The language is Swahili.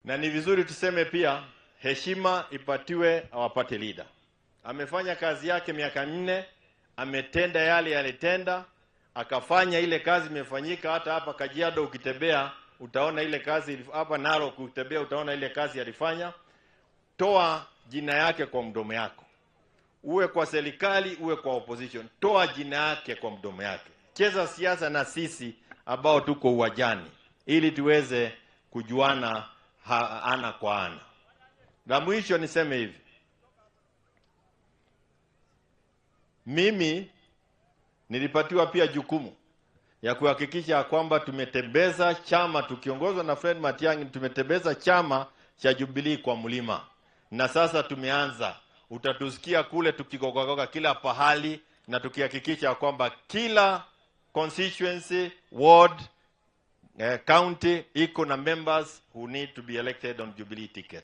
Na ni vizuri tuseme pia heshima ipatiwe our party leader. Amefanya kazi yake miaka 4, ametenda yale yalitenda, akafanya ile kazi imefanyika. Hata hapa Kajiado ukitembea utaona ile kazi, hapa Narok ukitembea utaona ile kazi alifanya. Toa jina yake kwa mdomo yako, uwe kwa serikali uwe kwa opposition, toa jina yake kwa mdomo yake. Cheza siasa na sisi ambao tuko uwanjani, ili tuweze kujuana ana kwa ana. La mwisho niseme hivi, mimi nilipatiwa pia jukumu ya kuhakikisha kwamba tumetembeza chama tukiongozwa na Fred Matiang'i, tumetembeza chama cha Jubilee kwa mlima, na sasa tumeanza. Utatusikia kule tukigogagoga kila pahali na tukihakikisha kwamba kila constituency, ward, county iko na members who need to be elected on Jubilee ticket.